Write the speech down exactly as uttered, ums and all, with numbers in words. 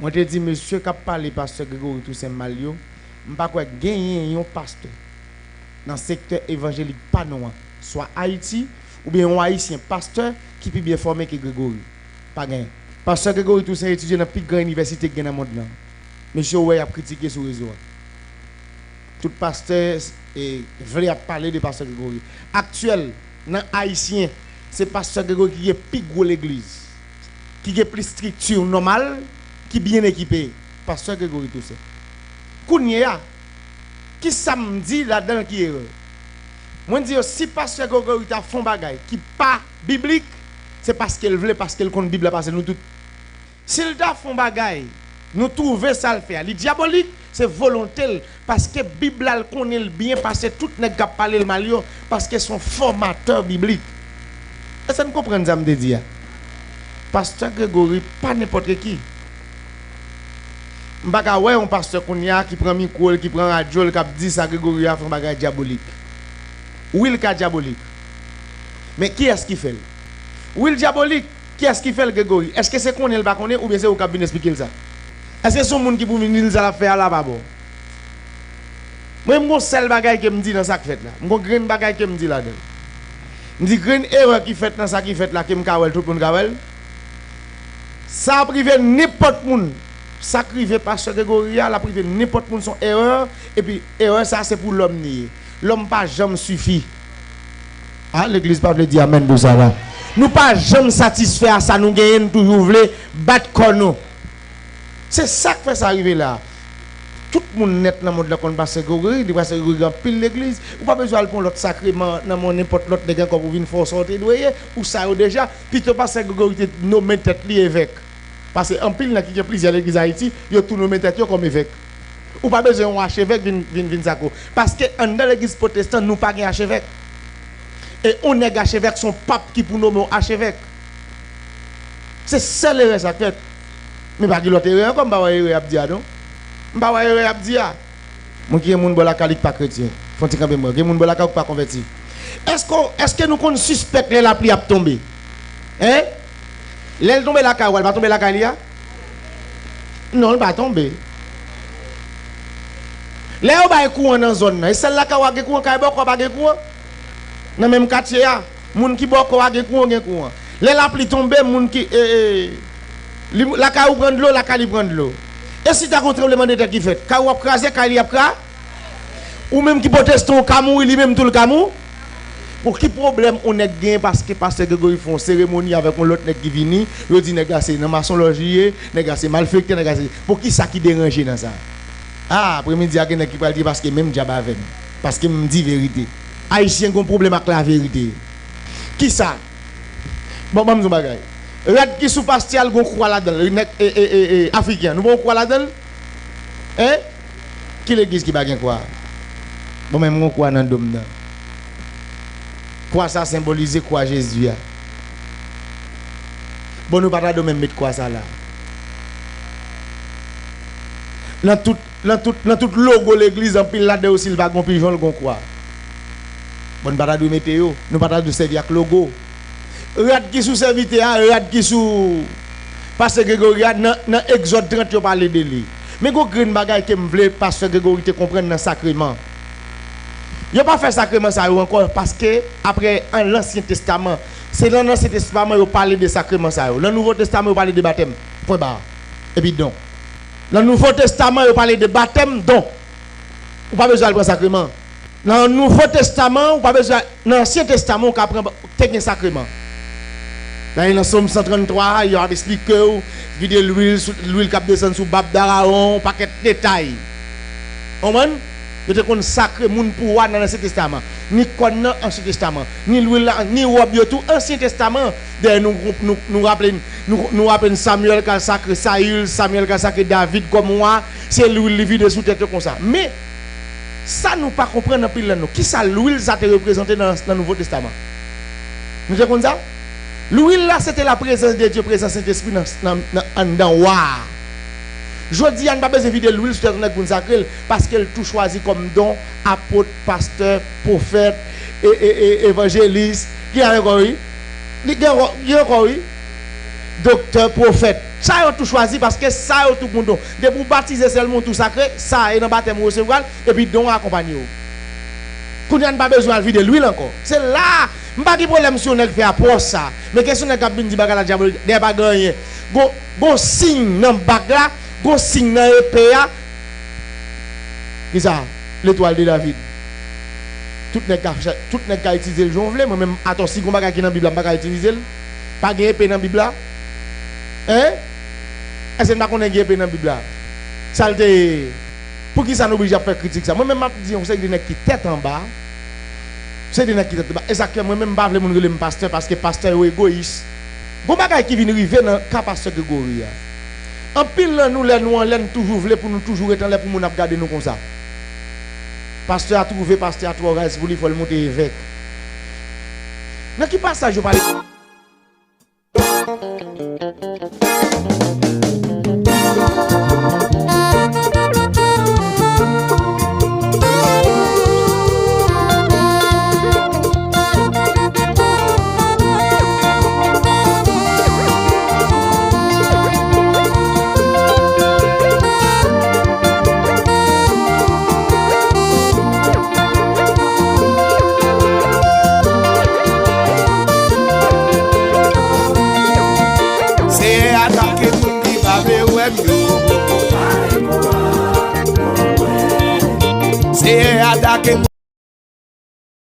Mwen te di mesye k ap pale pastè Gregory Toussaint mal yo, m pa kwè genyen yon pastè nan sektè evanjelik pa nou an, swa Ayiti, oubyen yon ayisyen pastè ki pi byen fòme ke Gregory. Pa genyen. Pastè Gregory Toussaint etidye nan pi gran inivèsite ki gen nan mond lan. Mesye ou wè y ap kritike sou rezo a. Tout pastè, e, vle ap pale de pastè Gregory. Aktyèl, nan ayisyen, se pastè Gregory ki gen pi gwo legliz, ki gen plis estrikti nòmal, ki byen ekipe. Pastè Gregory Toussaint. Kounye a, ki sa m di ladan l ki erè? Mwen di yo, si pastè Gregory ta fè yon bagay ki pa biblik, se paske l vle, paske l konn Bib la pase nou tout. Si l ta fè yon bagay, nou twouve sa l fè a, li dyabolik, se volonte l, paske Bib la, l konnen l byen pase tout nèg k ap pale l mal yo, paske se yon fòmatè biblik. Èske n konprann sa m te di a? Pastè Gregory pa nenpòt ki. M pa ka wè yon pastè kounye a ki pran mikwo l, ki pran radyo l, k ap di sa Gregory a fè yon bagay dyabolik. Wi, l ka dyabolik. Men kiyès ki fè l? Wi, l dyabolik. Kiyès ki fè l, Gregory? Èske se konnen l pa konnen, oubyen se ou k ap vin esplike l sa? Èske se yon moun ki pou vin di l sa l ap fè a la pa bon? Mwen, m gon sèl bagay ke m di nan sa k fèt la. M gon grenn bagay ke m di ladan l. M di grenn erè ki fèt nan sa ki fèt la, ke m ka wè l, tout moun ka wè l. Sa ap rive nenpòt moun. Sa k rive pastè Gregory a, l ap rive nenpòt moun, se yon erè, epi erè sa, se pou lòm li ye. Lòm pa janm sifi. A, legliz pa vle di amèn pou sa la. Nou pa janm satisfè a sa nou genyen, nou toujou vle bat kò nou. Se sa k fè sa rive la. Tout moun nèt nan mond lan konn pastè Gregory, li pastè Gregory gen anpil legliz. Ou pa bezwen al pran lòt sakreman nan men nenpòt lòt nèg ankò pou vin fè w sa w te dwe ye, ou sa yo deja. Pito pastè Gregory te nonmen tèt li evèk. Paske anpil nan ki gen plizyè legliz Ayiti, yo tou nonmen tèt yo kòm evèk. Ou pa bezwen yon achevèk vin, vin, vin sa ko. Paske anndan legliz pwotestan, nou pa gen achevèk. E yon nèg achevèk, se yon pap ki pou nonmen w achevèk. Se sèl erè sa k fèt. Men pa gen lòt erè ankò, m pa wè erè y ap di a non. M pa wè erè y ap di a. Mwen ki gen moun bò lakay li k pa kretyen. Fè yon ti kanpe mwen. Gen moun bò lakay ou k pa konvèti. Èske, èske nou konn sispèk lè lapli ap tonbe? Hein? Lè l tonbe lakay ou a, l pa tonbe lakay li a? Non, l pa tonbe. Lè yo bay kouran nan zòn nan, e sèl lakay ou a gen kouran, kay bòkò pa gen kouran? Nan menm katye a, moun ki bòkò a gen kouran, gen kouran. Lè lapli tonbe, moun ki, e, e, li, lakay ou pran dlo, lakay li pran dlo. E si ta gon tranblemanntè ki fèt, kay ou ap kraze, kay li ap kra-, ou menm ki pwotestan ou ka mouri, li menm tou l ka mou-, bon, ki pwoblèm yon nèg gen paske pastè Gregory fè yon seremoni avèk yon lòt nèg ki vini, yo di nèg la se nan masonlòj li ye, nèg la se malfektè, nèg la se, bon, kisa ki deranje nan sa? A, apremidi a gen nèg ki pral di paske menm dyab avè m, paske m di verite. Ayisyen gen yon pwoblèm ak laverite. Kisa? Bon, ban m di yon bagay. Rad ki sou pastè a, l gen yon kwa ladan l. Nèg, e, e, e, e, Afriken an, nou pa yon kwa ladan l? Hein? Ki legliz ki pa gen kwa? Bon, men m gen yon kwa nan do m nan. Kwa sa senbolize kwa Jezi a. Bon, nou pa ta dwe menm met kwa sa la. Nan tout, nan tout, nan tout logo legliz, anpil ladan yo, si l pa gen yon pijon, l gen yon kwa. Bon, nou pa ta dwe mete yo. Nou pa ta dwe sèvi ak logo. Rad ki sou sèvitè a, rad ki sou pastè Gregory a, nan, nan Egzòd trant, yo pale de li. Men gon grenn bagay ke m vle pastè Gregory te konprann nan sakreman. Yo pa fè sakreman sa yo ankò, paske apre an Ansyen Testaman, se nan Ansyen Testaman yo pale de sakreman sa yo. Nan Nouvo Testaman, yo pale de batèm. Pwen ba. Epi don. Nan Nouvo Testaman, yo pale de batèm, don. Ou pa bezwen al pran sakreman. Nan Nouvo Testaman, ou pa bezwen, nan Ansyen Testaman, ou ka pran, te gen sakreman. Nan, nan Sòm san tranntwa a, yo ap esplike w, vide lwil, sou, lwil k ap desann sou bab Darawon, yon pakèt detay. Konprann? Yo te konn sakre moun pou wa nan Ansyen Testaman. Ni kòn nan Ansyen Testaman, ni lwil la, ni wòb yo tou Ansyen Testaman. Dayè, nou, nou, nou raple n, nou, nou raple n Samyèl k al sakre Sayil, Samyèl k al sakre David kòm wa, se lwil li vide sou tèt yo konsa. Men, sa nou pa konprann anpil nan nou, kisa lwil sa te reprezante nan, nan Nouvo Testaman? Nou te konn sa? Lwil la, se te la prezans de Dye, prezans Sentespri nan, nan, nan anndan wa a. Jodi a, n pa bezwen vide lwil sou tèt yon nèg pou n sakre l, paske l tou chwazi kòm don, apot, pastè, pwofèt, e, e, e, evanjelis. Gen ankò, wi. Li gen ankò, gen ankò, wi. doktè, pwofèt. Sa yo tou chwazi paske sa yo tou gon don. Depi w batize sèlman, w tou sakre, sa e nan batèm ou resevwa l, epi don an akonpanye w. Kounye a n pa bezwen al vide lwil ankò. Se la, m pa gen pwoblèm si yon nèg fè apwòch sa. Men kesyon nèg k ap vin di bagay la dyabolik, dèyè pa gen anyen. Gon, gon siy nan bak la, gon siy nan epe a. Kisa? Letwal de David. Tout nèg ka, tout nèg ka itilize l jan w vle. Mwen menm, atò, si gon bagay ki nan Bib la, m pa ka itilize l. Pa gen epe nan Bib la. Hein? Èske n pa konnen gen epe nan Bib la? Sa l te ye? Poukisa n oblije ap fè kritik sa? Mwen menm, m ap di yon seri de nèg ki tèt anba. Se de nèg ki tèt anba. E sa k fè mwen menm, m pa vle moun rele m pastè, paske pastè yo egoyis. Gon bagay ki vin rive nan ka pastè Gregory a. Anpil nan nou, lè nou anlè, n toujou vle pou nou toujou ret anlè pou moun ap gade nou konsa. Pastè a twouve pastè a twò raz pou li, fò l monte evèk. Nan ki pasaj yo pale? Seyè a atake moun ki pa vle wè m yo.